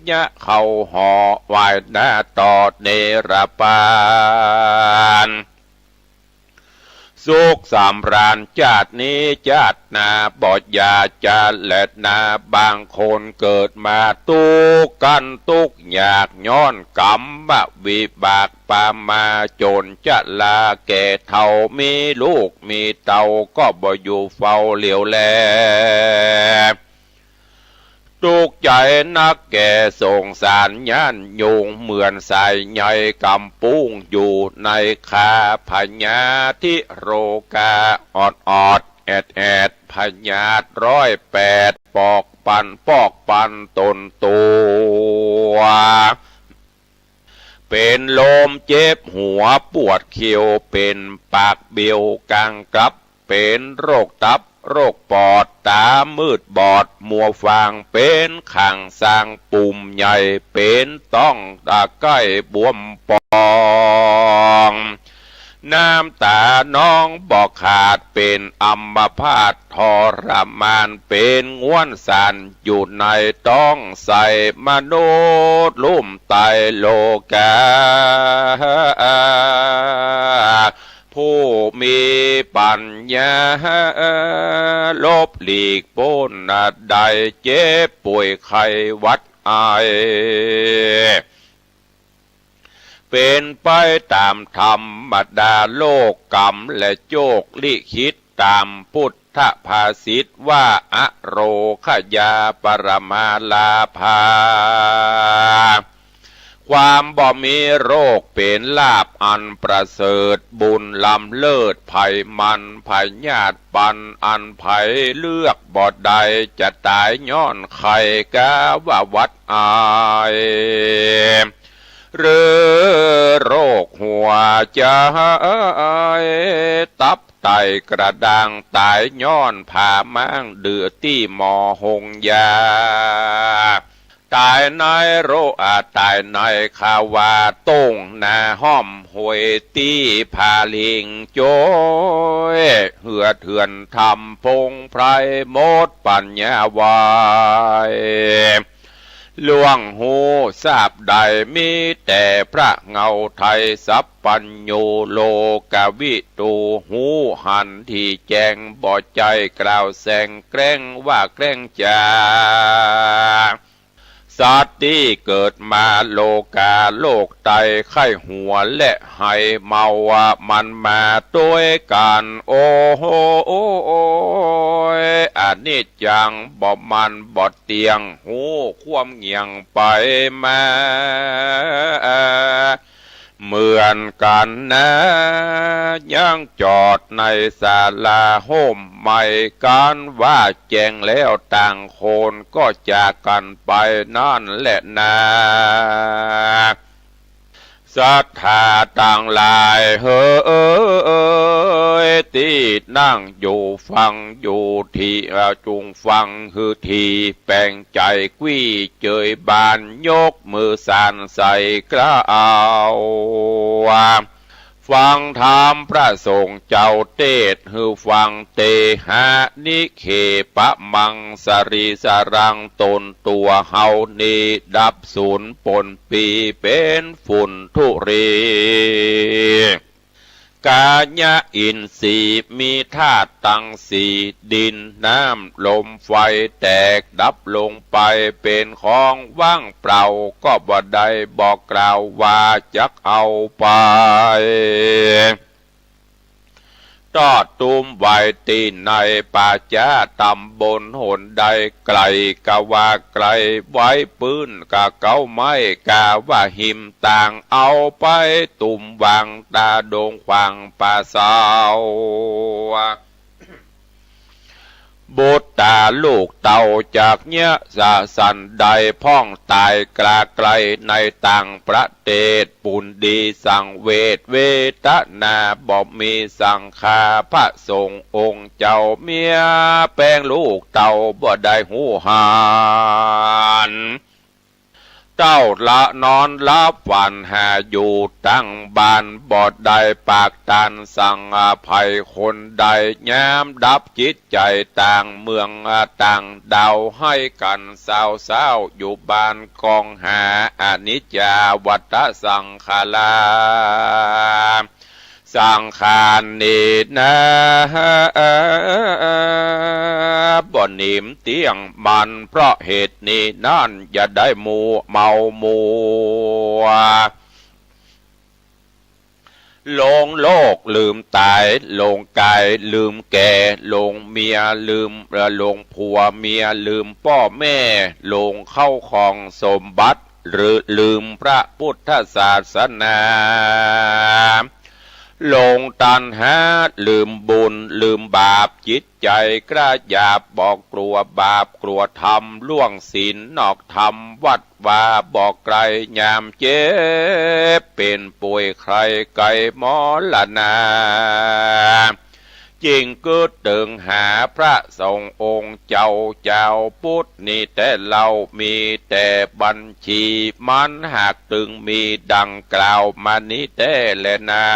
ยะเข้าหอ ไหว้หน้าต่อเนรปาน สุขสำราญจาตินี้จาติหน้า บ่อย่าจะแลดหน้า บางคนเกิดมาตุ๊กข์กั๋นตุ๊กข์ยาก ย้อนกรรมวิบากปามา จ๋นจะลาแก่เฒ่า มีลูกมีเต้าก็บ่อยู่เฝ้าเหลียวแล ตุ๊กข์ใจ๋นักแก่สงสารญาติโยม เหมือนสายใยกำปุ้งอยู่ในคา พยาธิโรคาออดๆ แอดๆ พยาธิร้อยแปด ปอกปันปอกปันตนตั๋ว เป๋นลมเจ็บหัวปวดเข่า เป๋นปากเบียวกางกลับ เป๋นโรคตับโรคปอด ต๋ามืดบอดมัวฟาง เป๋นข้างสร้างปุ่มใหญ่ เป๋นต๊องตะไคร่บวมป่อง น้ำต๋านองบ่ขาด เป๋นอัมพาตทรมาน เป๋นง่วนสานอยู่ในต๊องไส้ มนุษย์ลุ่มต๋ายโลกา ผู้มีปัญญา หลบหลีกป๊นได้เจ็บป่วยไข้หวัดไอ เป๋นไปต๋ามธรรมดาโลก กรรมและโจคลิขิต ต๋ามพุทธภาษิตว่า อโรคยาปรมาลาภา ความบ่มีโรคเป๋นลาภอันประเสริฐ บุญล้ำเลิศ ไผมันไผญาติปัน อันไผเลือกบ่ได้ จะต๋ายย้อนไข้กาว่าหวัดไอ หรือโรคหัวใจ๋ ตับไตกระด้าง ต๋ายย้อนผ่าม้าง ดื้อตี้หมอโฮงยา ต๋ายในโรค อ่า ต๋ายในคาวา ต้งหน้าห้อมห้วยตี้ผาลิงโจ้ย เหือดเถื่อนทำพงไพร หมดปัญญาไว ล่วงฮู้ทราบได้มีแต่พระเงาไทยสัพพัญญู โลกวิทู ฮู้หันตี้แจ้งบ่ใจ้กล่าวแสงแกล้งว่าแกล้งจ๋า สัตว์ตี้เกิดมาโลกาโลกไตใค่หัวและไหเมาว่ามันมาตวยกั๋น โอ้โห โอ้ย อนิจจัง บ่มั่นบ่เตี้ยง ฮู้ความเหงี่ยงไปมา เหมือนกั๋นนา ยังจอดในศาลาฮ่มไหม้กั๋นว่าแจ้งแล้วต่างคนก็จากกั๋นไปนั้นแหละนา ศรัทธาตังหลายเหย ตี้นั่งอยู่ฟังอยู่ตี้ จุ่งฟังหื้อตี้ แป๋งใจ๋กวี้เจยบานยกมือสรรใส่เกล้า ฟังธรรมพระสงฆ์เจ้าเตสน์หื้อฟัง เตหะนิเคปะมัง สะรีสะรัง ต๋นตั๋วเฮานี้ดับสูญปนปี้เป๋นฝุ่นธุลี กายะอินทรีย์มีธาตุตังสี่ ดิน น้ำ ลม ไฟ แตกดับลงไปเป๋นของว่างเปล่า ก็บ่ได้บอกกล่าวว่าจักเอาไป ตอดตุ้มไว้ตี้ในป่าจ๊าต๋ำบลหนใด ไก๋ก็ว่าไก๋ ไว้ปื้นกะเก๊าไม้กาว่าหิมต่าง เอาไปตุ้มวางต๋าดงขวางป่าเซา บุตรต๋าลูกเต้าจักเยียะสะสันใด พ่องต๋ายกล้าไก๋ในต่างประเตส ปูนดีสังเวชเวทนา บ่มีสังฆาพระสงฆ์องค์เจ้าเมีย แป๋งลูกเต้าบ่ได้ฮู้หัน เต้าละนอนหลับฝันหาอยู่ตังบ้าน บ่ได้ปากตันสังภัยคนใด ยามดับจิตใจ๋ต่างเมืองต่างดาว ไหกั๋นซาวเศร้าอยู่บ้าน กองหาอนิจจาวัฏฏะสังขารา สังขารนี้นา บ่นิ่มเตี้ยงมั่น เพราะเหตุนี้นั้น อย่าได้มัวเมามัว หลงโลกลืมต๋าย หลงก๋ายลืมแก่ หลงเมียลืม เอ่อ หลงผัวเมียลืมป้อแม่ หลงเข้าของสมบัติ หรือลืมพระพุทธศาสนา หลงตัณหา ลืมบุญ ลืมบาป จิตใจ๋กล้าหยาบ บ่กลัวบาปกลัวธรรม ล่วงศีลนอกธรรม วัดวาบ่ไก๋ ยามเจ็บเป๋นป่วยใคร ใก้มรณา จึงกึ๊ดเติงหาพระสงฆ์องค์เจ้า เจ้าพุทธนี้แต๊เล่า มีแต่บัญชี มันหากตึงมีดังกล่าวมานี้แต๊แลนา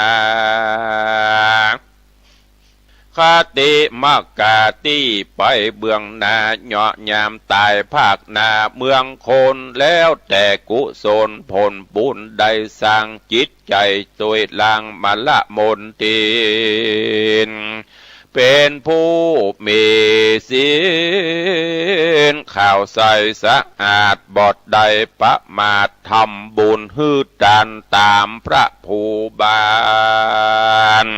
คติมกาตี้ไปเบื้องหน้า เยาะยามต๋ายภาคหน้าเมืองคน แล้วแต่กุศลผลบุญได้สร้าง จิตใจ๋ตวยล้างมลมลทิน เป๋นผู้มีศีลขาวใสสะอาด บ่ได้ประมาท ทำบุญหื้อตานต๋ามพระภูบาล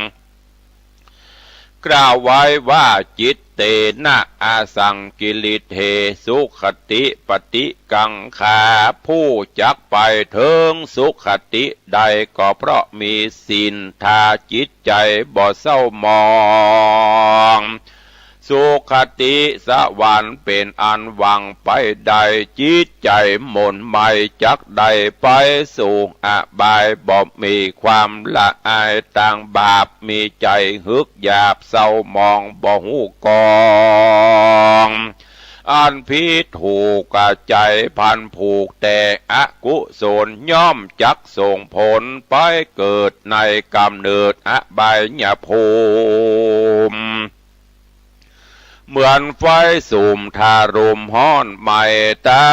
กล่าวไว้ว่า จิตเตนะ อสังกิริเท สุขติปฏิกังขา ผู้จักไปเถิงสุขติได้ ก็เพราะมีศีล ถ้าจิตใจ๋บ่เศร้าหมอง สุขติสวรรค์เป๋นอันหวังไปได้ จิตใจ๋หม่นไหม้ จักได้ไปสู่อบาย บ่มีความละอายตางบาป มีใจ๋หึกหยาบเศร้าหมอง บ่ฮู้กอง อันผิดถูก ใจ๋พันผูกแต่อกุศล ย่อมจักส่งผลไปเกิดในก๋ำเนิดอบายภูมิ เหมือนไฟสุมถ้าลมฮ้อนไหม้ต๋า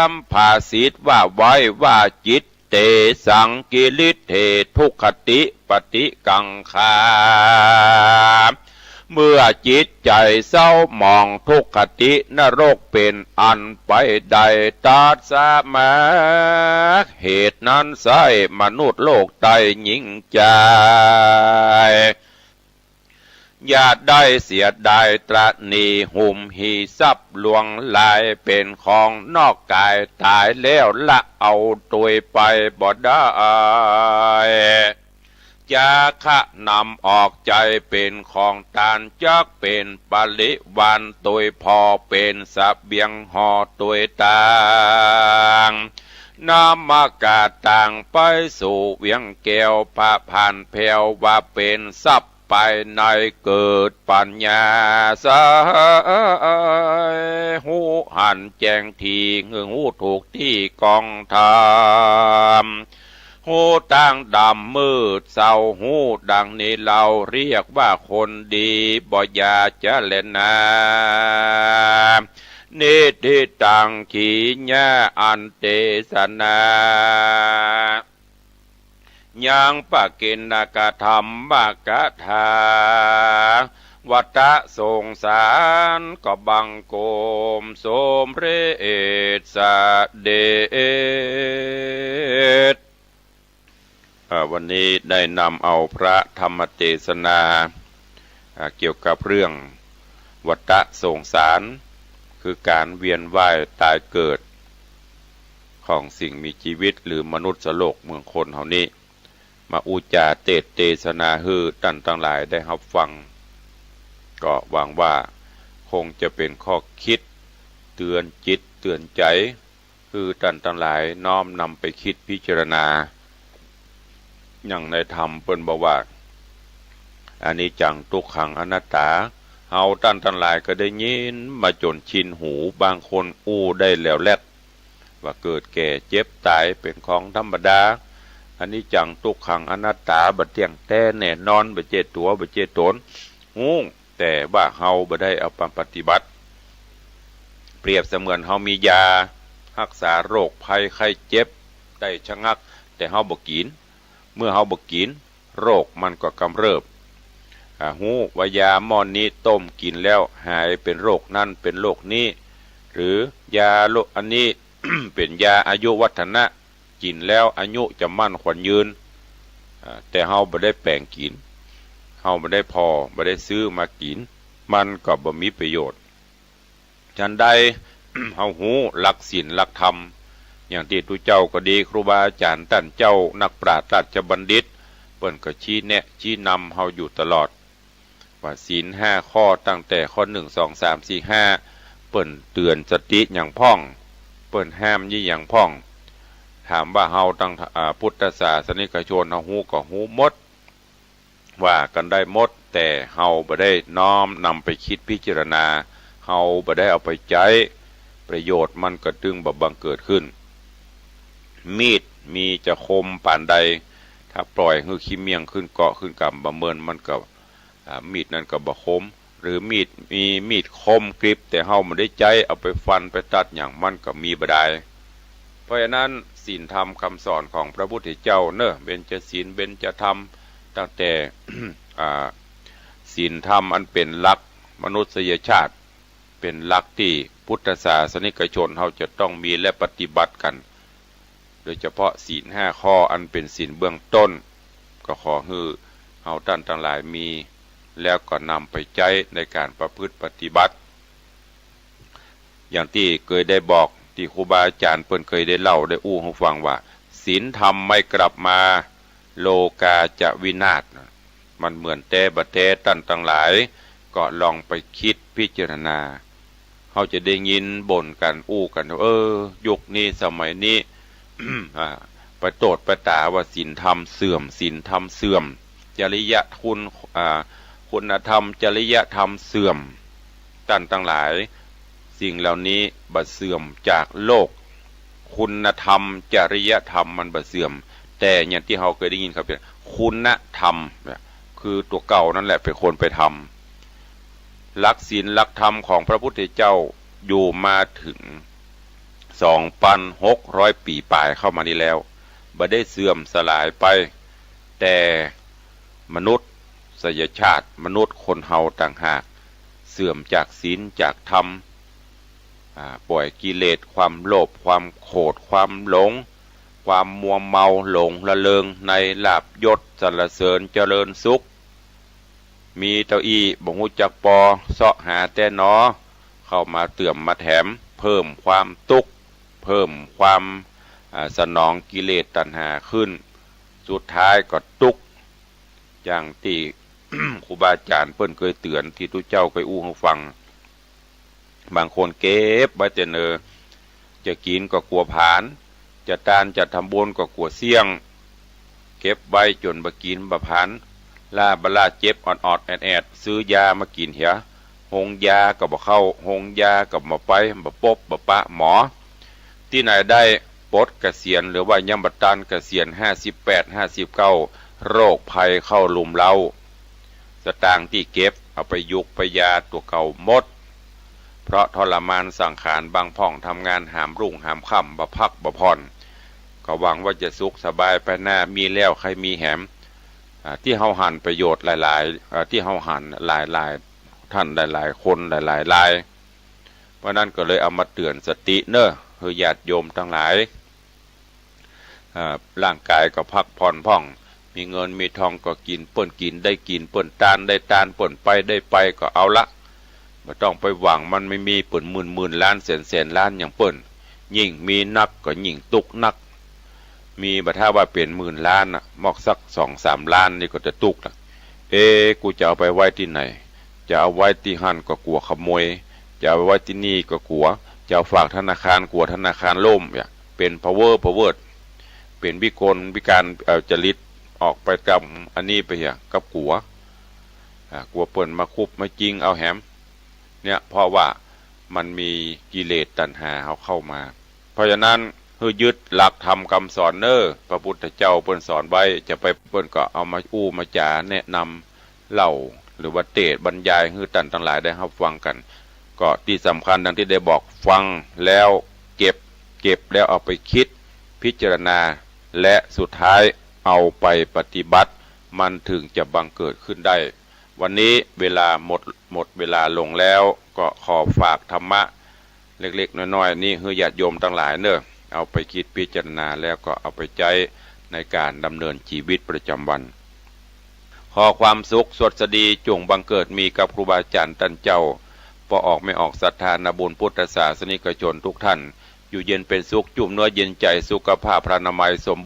ม ภาษิตว่าไว้ว่า จิตเตสังกิริเถ ทุกขติปฏิกังขา เมื่อจิตใจ๋เศร้าหมอง ทุกขตินรกเป๋นอันไปได้ ตัสมา เหตุนั้นไส้มนุษย์โลกได้ยิ่งใจ๋ อย่าได้เสียดายตระหนี่ หุมหีทรัพย์หลวงหลาย เป๋นของนอกก๋าย ต๋ายแล้วละเอาตวยไปบ่ได้ จาคะนำออกใจ๊เป๋นของตาน จักเป๋นปริวารตวยผ่อ เป๋นเสบียงห่อตวยตาง นำก๋าตางไปสู่เวียงแก้ว พระพานแผ้วว่าเป๋นทรัพย์ ภายในเกิดปัญญาใส ฮู้หันแจ้งตี้ คือฮู้ถูกตี้กองธรรม ฮู้ตางดำมืดเศร้า ฮู้ดังนี้เฮาเรียกว่าคนดี บ่อย่าจะแลนา นิทธิตัง ขีญา อันเตสนา ยังปะกิณกธรรมกถา วัตตะสงสาร ก็บังคมสมเร็จเสด็จ เอ่อ วันนี้ได้นำเอาพระธรรมเตสนา อ่า เกี่ยวกับเรื่องวัตตะสงสาร คือก๋านเวียนว่ายต๋ายเกิด ของสิ่งมีจีวิต หรือมนุษย์โลกเมืองคนเฮานี้ มาอู้จ๋าเตสน์เตสนาหื้อต้านตังหลายได้ฮับฟัง ก็หวังว่าคงจะเป๋นข้อคิดเตื๋อนจิตเตื๋อนใจ๋ หื้อต้านตังหลายน้อมนำไปคิดพิจารณา อย่างในธรรมเปิ้นบอกว่า อนิจจัง ทุกขัง อนัตตา เฮาต้านตังหลายก็ได้ยินมาจ๋นชินหู บางคนอู้ได้แหลวแหลด ว่าเกิดแก่เจ็บต๋ายเป๋นของธรรมดา อนิจจัง ทุกขัง อนัตตา บ่เตี้ยงแต๊แน่นอน บ่ใจ้ตั๋ว บ่ใจ้ต๋น ฮู้ แต่ว่าเฮาบ่ได้เอามาปฏิบัติ เปรียบเสมือนเฮามียาฮักษาโรคภัยไข้เจ็บได้ชะงัก แต่เฮาบ่กิ๋น เมื่อเฮาบ่กิ๋น โรคมันก็กำเริบ อ่า ฮู้ว่ายาหม้อนี้ต้มกิ๋นแล้วหายเป๋นโรคนั้นเป๋นโรคนี้ หรือยาโรคอันนี้ เป๋นยาอายุวัฒนะ กิ๋นแล้วอายุจะมั่นขวัญยืน อ่า แต่เฮาบ่ได้แป๋งกิ๋น เฮาบ่ได้ผ่อ บ่ได้ซื้อมากิ๋น มันก็บ่มีประโยชน์ ฉันใด เฮาฮู้หลักศีลหลักธรรม อย่างตี้ตุ๊เจ้าก็ดี ครูบาอาจ๋ารย์ต้านเจ้า นักปราชญ์ราชบัณฑิต เปิ้นก็ชี้แนะชี้นำเฮาอยู่ตลอด ว่าศีลห้าข้อ ตั้งแต่ข้อหนึ่ง สอง สาม สี่ ห้า เปิ้นเตื๋อนสติหยังพ่อง เปิ้นห้ามยี่หยังพ่อง ถามว่าเฮาตัง อ่า พุทธศาสนิกชนเฮาฮู้ก็ฮู้หมด ว่ากั๋นได้หมด แต่เฮาบ่ได้น้อมนำไปคิดพิจารณา เฮาบ่ได้เอาไปใจ๊ ประโยชน์มันก็ตึงบ่บังเกิดขึ้น มีดมีจะคมปานใด ถ้าปล่อยหื้อขี้เมี้ยงขึ้นเกาะขึ้นกำบ่เมิน มันก็ อ่า มีดนั้นก็บ่คม หรือมีด มีมีดคมกริบ แต่เฮาบ่ได้ใจ๊เอาไปฟันไปตัดหยัง มันก็มีบ่ดาย เพราะฉะนั้นศีลธรรมคำสอนของพระพุทธเจ้าเนอะ เบญจศีล เบญจธรรม ตั้งแต่ อ่า ศีลธรรมอันเป๋นหลักมนุษยชาติ เป๋นหลักตี้พุทธศาสนิกชนเฮาจะต้องมีและปฏิบัติกั๋น โดยเฉพาะศีลห้าข้ออันเป๋นศีลเบื้องต้น ก็ขอหื้อเฮาต้านตังหลายมี แล้วก็นำไปใจ๊ในก๋านประพฤติปฏิบัติ อย่างตี้เกยได้บอก ตี้ครูบาอาจ๋ารย์เปิ้นเกยได้เล่าได้อู้หื้อฟังว่า ศีลธรรมไม่กลับมา โลกาจะวินาศ มันเหมือนแต๊บ่แต๊ ต้านตังหลาย ก็ลองไปคิดพิจารณา เฮาจะได้ยินบ่นกั๋นอู้กั๋น เออ ยุคนี้สมัยนี้ อ่า ไปโตษไปต๋าว่าศีลธรรมเสื่อม ศีลธรรมเสื่อม จริยคุณ อ่า คุณธรรม จริยธรรมเสื่อม ต้านตังหลาย สิ่งเหล่านี้บ่เสื่อมจากโลก คุณธรรม จริยธรรมมันบ่เสื่อม แต่อย่างตี้เฮาเกยได้ยินเขาเป๋นคุณธรรมเนี่ย คือตั๋วเก่านั่นแหละเป๋นคนไปทำ หลักศีลหลักธรรมของพระพุทธเจ้าอยู่มาเถิงสองปันหกร้อยปี๋ป๋ายเข้ามานี้แล้ว บ่ได้เสื่อมสลายไป แต่มนุษยชาติ มนุษย์คนเฮาต่างหาก เสื่อมจากศีลจากธรรม อ่า ป่อยกิเลส ความโลภ ความโขด ความหลง ความมัวเมาหลงระเริงในลาภยศสรรเสริญเจริญสุข มีเต้าอี้บ่ฮู้จักปอ เซาะหาแต่หนอ เข้ามาเติมมาแถม เพิ่มความตุ๊กข์ เพิ่มความ อ่า สนองกิเลสตัณหาขึ้น สุดท้ายก็ตุ๊กข์ อย่างตี้ ครูบาอาจ๋ารย์เปิ้นเกยเตื๋อน ตี้ตุ๊เจ้าเกยอู้หื้อฟัง บางคนเก็บไว้แต่เนิน จะกิ๋นก็กั๋วผลาญ จะตานจะทำบุญก็กั๋วเสี้ยง เก็บไว้จ๋นบ่กิ๋นบ่ผลาญ ล้าบ่ล้าเจ็บออดๆ แอดๆ ซื้อยามากิ๋นเหีย โฮงยาก็บ่เข้า โฮงยาก็บ่ไป บ่ปบบ่ปะหมอ ตี้ไหนได้ปลดเกษียณ หรือว่ายังบ่ตันเกษียณ ห้าสิบแปด ห้าสิบเก้า โรคภัยเข้ารุมเร้า สตางค์ตี้เก็บเอาไปยุกไปยาตั๋วเก่าหมด เพราะทรมานสังขารบางพ่อง ทำงานหามรุ่งหามค่ำ บ่พักบ่ผ่อน ก็หวังว่าจะสุขสบายไปหน้า มีแล้วใค่มีแหม อ่า ตี้เฮาหันประโยชน์หลายๆ อ่า ตี้เฮาหันหลายๆ ท่านหลายๆ คนหลายๆ ราย เพราะนั้นก็เลยเอามาเตื๋อนสติเน่อ หื้อญาติโยมตังหลาย อ่า ร่างก๋ายก็พักผ่อนพ่อง มีเงินมีทองก็กิ๋น เปิ้นกิ๋นได้กิ๋น เปิ้นตานได้ตาน เปิ้นไปได้ไปก็เอาละ บ่ต้องไปหวังมัน บ่มีเปิ้นหมื่นๆ ล้าน แสนๆ ล้านอย่างเปิ้น ยิ่งมีนักก็ยิ่งตุ๊กข์นัก มีบ่ถ้าว่าเป๋นหมื่นล้านน่ะ มอกสักสองสามล้านนี่ก็จะตุ๊กข์ละ เอ๊ะ กูจะเอาไปไว้ตี้ไหน จะเอาไว้ตี้หั้นก็กั๋วขโมย จะเอาไปไว้ตี้นี่ก็กั๋ว จะเอาฝากธนาคารกั๋วธนาคารล่มเนี่ย เป๋นพะเวอพะเวิด เป๋นวิกลวิการ เอ่อ จริต ออกไปต๋ามอันนี้ไปเหีย กับกั๋ว อ่า กั๋วเปิ้นมาคุบมาจิงเอาแหม เนี่ย เพราะว่ามันมีกิเลสตัณหาเฮาเข้ามา เพราะฉะนั้น หื้อยึดหลักธรรมกำสอนเน่อ พระพุทธเจ้าเปิ้นสอนไว้ จะไปเปิ้นก็เอามาอู้มาจ๋าแนะนำเล่า หรือว่าเตสน์บรรยายหื้อต้านตังหลายได้ฮับฟังกั๋น ก็ตี้สำคัญดังตี้ได้บอก ฟังแล้วเก็บ เก็บแล้วเอาไปกึ๊ดพิจารณา และสุดท้ายเอาไปปฏิบัติ มันเถิงจะบังเกิดขึ้นได้ วันนี้เวลาหมด หมดเวลาลงแล้ว ก็ขอฝากธรรมะเล็กๆ น้อยๆ นี้หื้อญาติโยมตังหลายเน่อ เอาไปกึ๊ดพิจารณาแล้วก็เอาไปใจ๊ในก๋านดำเนินจีวิตประจำวัน ขอความสุขสวัสดีจุ่งบังเกิดมีกับครูบาอาจ๋ารย์ต้านเจ้า ป้อออกแม่ออกศรัทธานาบุญพุทธศาสนิกชนทุกท่าน อยู่เย็นเป๋นสุข จุ่มเนื้อเย็นใจ๋ สุขภาพพรรณนามัยสม